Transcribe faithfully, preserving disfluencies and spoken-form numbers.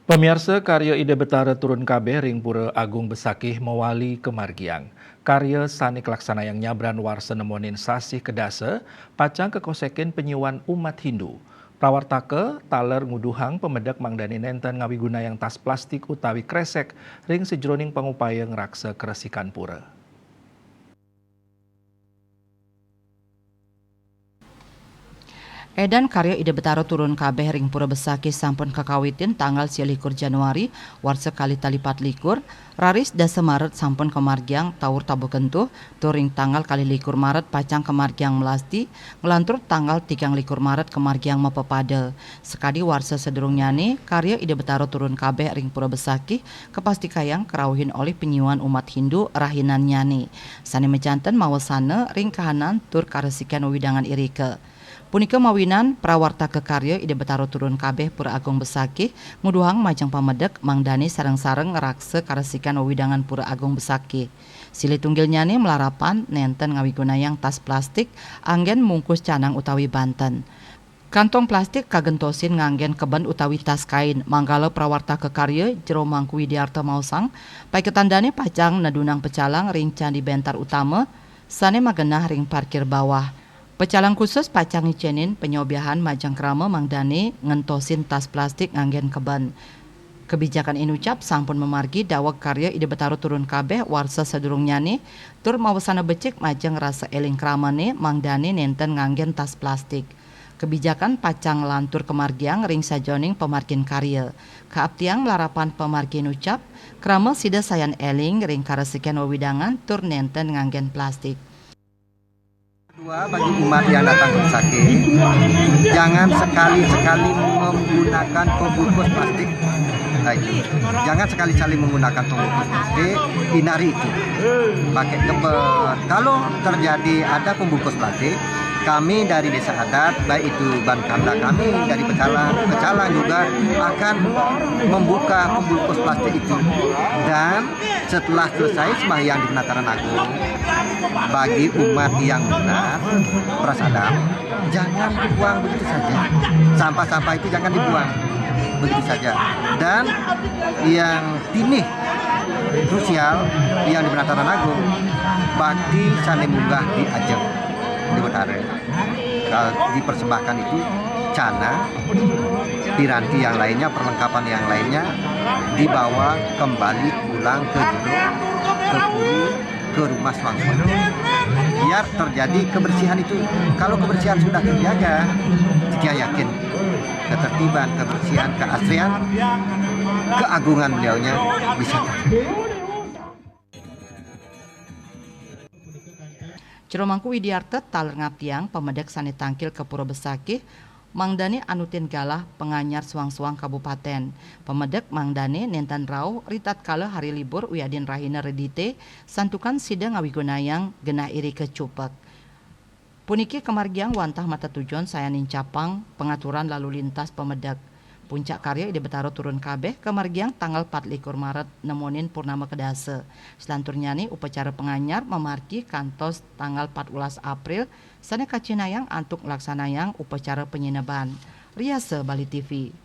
Pamiarsa, karya Ida Betara turun kabeh ring Pura Agung Besakih mawali kamargiang. Karya sane kalaksanayang nyabran warsa nemonin sasih Kedasa, pacang kakosekin panyiuan umat Hindu. Prawartaka taler nguduhang pamedek mangdane nenten ngawigunayang tas plastik utawi kresek ring sajeroning pangupaya ngraksa karesikan pura. Edan karya Ida Betara turun kabeh ring Pura Besakih sampun kakawitin tanggal sialikur Januari warsa kalih tali pat likur, raris dasa Maret sampun kamargiang taur tabuh kentuh, tur ring tanggal kalih likur Maret pacang kamargiang melasti, nglantur tanggal tigang likur Maret kamargiang mapapada. Sakadi warsa sadurungnyane, karya Ida Betara turun kabeh ring Pura Besakih kapastikayang karauhin olih panyiuan umat Hindu rahinannyane, sane majanten mawasana ring kahanan tur karesikan wewidangan irika. Punika mawinan prawartaka karya Ida Betara turun kabeh Pura Agung Besakih nguduhang majeng pamedek mangdane sareng-sareng ngraksa karesikan wewidangan Pura Agung Besakih. Silih tunggilnyane malarapan nenten ngawigunayang tas plastik anggen mungkus canang utawi banten. Kantong plastik kagentosin nganggen keben utawi tas kain, manggala prawartaka karya Jero Mangku Widiarta maosang, paiketan dane pacang nedunang pecalang ring Candi Bentar Utama, sane magenah ring parkir bawah. Pecalang khusus pacang ngicenin panyobiahan majeng krama mangdane ngentosin tas plastik nganggen keben. Kebijakan inucap sampun mamargi daweg karya Ida Betara turun kabeh warsa sadurungnyane, tur mawasana becik majeng rasa eling kramane mangdane nenten nganggen tas plastik. Kebijakan pacang lantur kamargiang ring sajeroning pamargin karya. Kaaptiang malarapan pamargi inucap, krama sida sayan eling ring karesikan wewidangan tur nenten nganggen plastik. Kedua, bagi umat yang datang ke Besakih, jangan sekali-sekali menggunakan pembungkus plastik. Nah, itu. Jangan sekali-sekali menggunakan pembungkus plastik, hindari itu. Pakai kebet. Kalau terjadi ada pembungkus plastik, kami dari desa adat, baik itu Bankamda kami, dari Pecalang, Pecalang juga akan membuka pembungkus plastik itu. Dan setelah selesai sembahyang di Penataran Agung, bagi umat yang benar, prasadam, jangan dibuang begitu saja. Sampah-sampah itu jangan dibuang begitu saja. Dan yang tinih krusial yang di Penataran Agung, bakti sane munggah di ajeng di Betara. Kalau dipersembahkan itu canang, piranti yang lainnya, perlengkapan yang lainnya dibawa kembali pulang ke jero, ke puri, ke rumah suang-suang. Biar terjadi kebersihan itu. Kalau kebersihan sudah terjaga, saya yakin ketertiban, kebersihan, keasrian, keagungan beliaunya bisa terjaga. Jero Mangku Widiarta taler ngaptiang pamedek sane tangkil ka Pura Besakih, mangdane anutin galah panganyar suang-suang kabupaten. Pamedek mangdane nenten rauh ritatkala hari libur wiadin rahina Redite, santukan sida ngawigunayang genah irika cupek. Puniki kamargiang wantah matetujon sayan nincapang pangaturan lalu lintas pamedek. Puncak karya Ida Betara turun kabeh kamargiang tanggal pat likur Maret nemonin purnama kedasa. Selanturnyane upacara panganyar mamargi kantos tanggal pat welas April sane kacihnayang antuk nglaksanayang upacara panyineban. Riasa Bali T V.